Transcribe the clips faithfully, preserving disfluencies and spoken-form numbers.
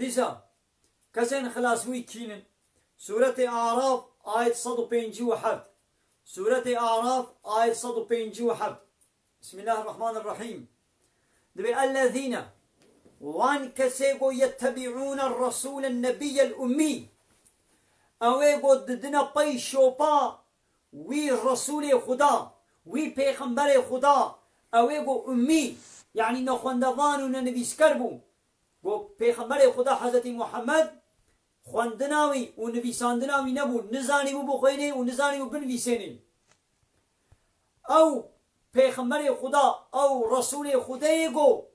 Dîsa kesên xilasbûyî kî ne? Sûretê Araf, ayet sed û pêncî û heft. Sûretê Araf, ayet sed û pêncî û heft. Bismillahirrahmanirrahîm. Dibê ellezîne, wan kesê go yettebiûne resûlen nebiyyel ummî. Ew ê go didine pey şopa wî Resûlê Xuda, wî Pêxemberê Xuda, ew ê go ummî, yanî nexwendevan û nenivîsker bû. Go Pêxemberê Xuda Hezretî Muhammed xwendina wî û nivîsandina wî nebû, nizanîbû bixwênê û nizanîbû binivîsênê. Ew Pêxemberê Xuda, ew Resûlê Xudê ye go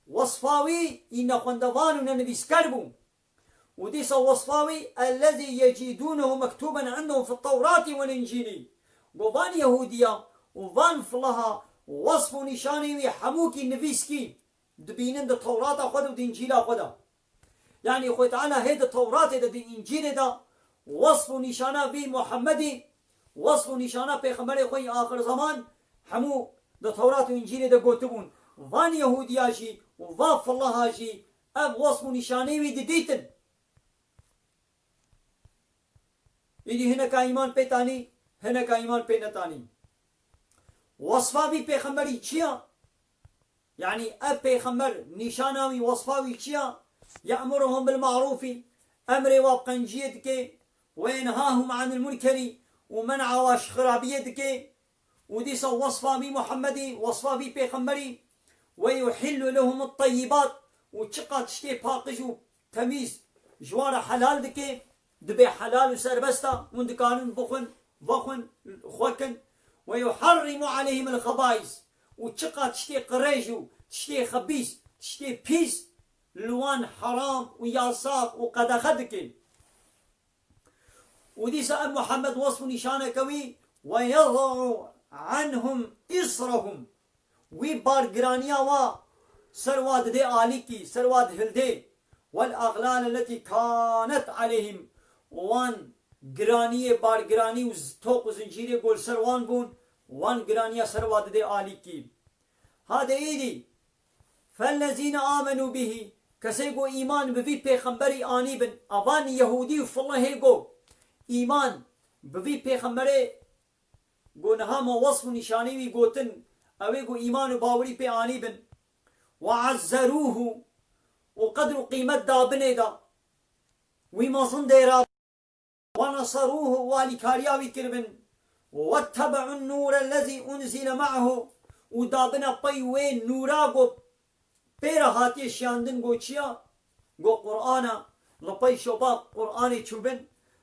wesfa wî î nexwendevan û nenivîsker bû. Û dîsa wesfa wî, ellezî yecîdûnehu mektûben indehum fit tewratî wel încîlî. Go van Yehûdiya û van filaha wesf û nîşanê wî hemûkî nivîskî dibînin di Tewrata xwe de û di Încîla xwe de. Yanî Xwê Teala hê di Tewratê de, di Încîlê de wesf û nîşana vî Muhemmedî, wesf û nîşana Pêxemberê xwe yî axir zeman hemû di Tewrat û Încîlê de gotibûn. Van Yehûdiya jî û va filaha jî ev wesf û nîşanê wî didîtin. Îdî hineka îman pê tanî, hineka îman pê netanî. Wesfa vî pêxemberî çi ya? Yanî ev pêxember nîşana wî, wesfa wî çi ya? Ye'muruhum bil ma'rûfî, emrê wa bi qenciyê dike, we yenhahum anil munkerî, û men'a wa ji xirabiyê dike. Û dîsa wesfa vî Muhemmedî, wesfa vî pêxemberî, we yuhillu lehum at-tayyibat, û çiqa tiştê paqij û temîz ji wan re helal dike, dibe helal û serbest a, hûn dikarin bixwin, vexwin, xwekin. Ve yuharrimu aleyhim el-xebais, û çiqa tiştê qirêj û tiştê xebîs, tiştê pîs li wan heram û yasax û qedexe dike. Û dîsa ev Muhammed wesf û nîşaneke wî, "Ve yeza'u anhum israhum." Wî bargiraniya wa ser wa didê alîkî, ser wa dihildê. "Wel aglal elletî kanet aleyhim." Wan giraniyê, bargiranî û z-, toq û zincîrê go li ser wan bûn, wan giraniya ser wa didê alîkî. Hade îdî, "Fellezîne amenû bihî", kesê ku îman bi vî pêxemberî anî bin, avan Yehûdî û filehê ku îman bi vî pêxemberê ku niha me wesf û nîşanî wî gotin, ew ê ku îman û bawerî pê anî bin, "Ve azzerûhu", û qedr û qîmet da binê da, wî mezin dêra. "Ve neserûhu", û alîkariya wî kiribin. "Wettebe'un nûre lezî unzile me'hu", û dabine pey wê nûra ku pê re hatiye şiyandin, ku çi ya? Ku Qur'an e, li pey şopa Qur'anê çûbin.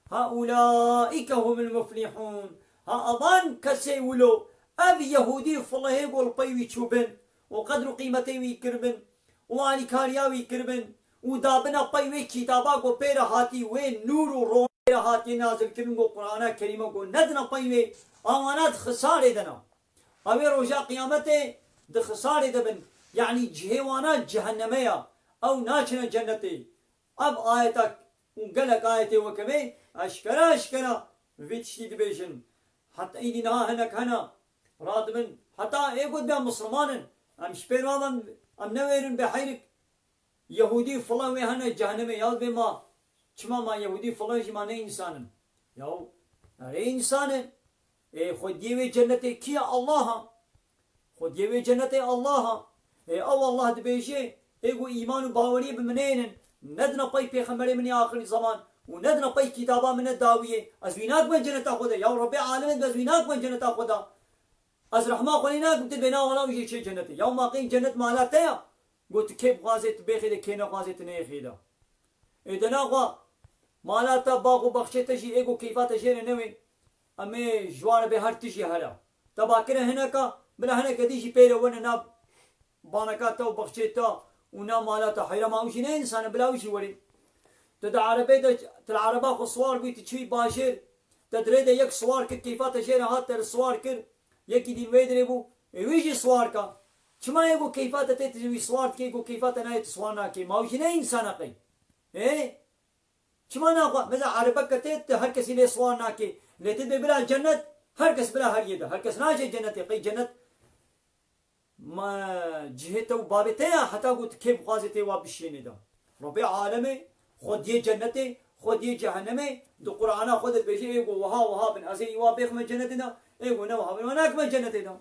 "Haulâike humul muflihûn." Ha, evan kesê wilo, ev Yehûdî û filehê ku li pey wî çûbin û qedr û qîmetê wî kiribin, û alîkariya wî kiribin û dabine pey wê kitaba ku pê re hatî, wê nûr û ronê re hatiye nazilkirin, ku Qur'ana Kerîme ku nedine pey wê, awana di xisarê de ne. Ew ê roja qiyametê di xisarê de bin. Yanî cihê wana cehenneme ya. Ew naçine cennetê. Ev ayeta û gelek ayetê weke vê eşkere eşkere vê tiştî dibêjin. Heta îdî niha hinek hene radibin. Heta ê ku dibe misliman in. Em ji pê re em, em newêrin bê heyrik. Yehûdî filan wê hene cehennemê, ya dibê ma, çima ma Yehûdî filan jî ma ne însan in? Yaw, erê însan in. Ê, xwediyê wê cennetê kî ye? Allah a. Xwediyê wê cennetê Allah a. Ê, ew Allah dibêje, ê ku îman û baweriyê bi min neynin, nedine pey pêxemberê min ê axirî zeman û nedine pey kitaba min ne dawiyê, ez wî nakim cenneta xwe de. Yaw Rebbê alemê, ez wî nakim cenneta xwe de. Ez rehma xwe lê nakim, tu bê na wala wî jê çê cennetê. Yaw ma qey cennet mala te ya? Got, tu kê bixwazê tu bêxê de, kê nexwazê tu neyê xê de. Ê de naxwa mala te, bax û baxçê te jî ê ku keyfa te jê re newê, em ê ji wan re bê her tijî here. Te bakire hineka, bila hineke dî jî pê re wene nav baneka te û baxçê te û nav mala te. Heyra ma ew jî ne însan e, bila ew jî werê. Tu di erebê de, tu li ereba xwe siwar bûyî, tu çûyî bajêr, te di rê de yek siwar kir, keyfa te jê re hat, te li siwar kir, yekî dîn wê dirê bû, ê wî jî siwar ka. Çima yê ku keyfa te tê, tu wî siwar dikê, ku keyfa te nayê, tu siwar nakê? Ma ew jî ne însan e qey? Ê? Çima naxwe? Mesela erebeke tê, tu her kesî lê siwar nakê. Lê tu dibê bila cennet, her kes bila her yê de. Her kes naçe cennetê. Qey cennet ma cihê te û babê te ya, heta ku tu kê bixwazê tê wa bişînê de. Rebbê alemê, Xwediyê cennetê, xwediyê cehennemê, di Qur'ana xwe de dibêje, ê ku wiha wiha bin, ez ê îwa bêxime cennetê de, ê ku ne wiha bin, we nakime cennetê de.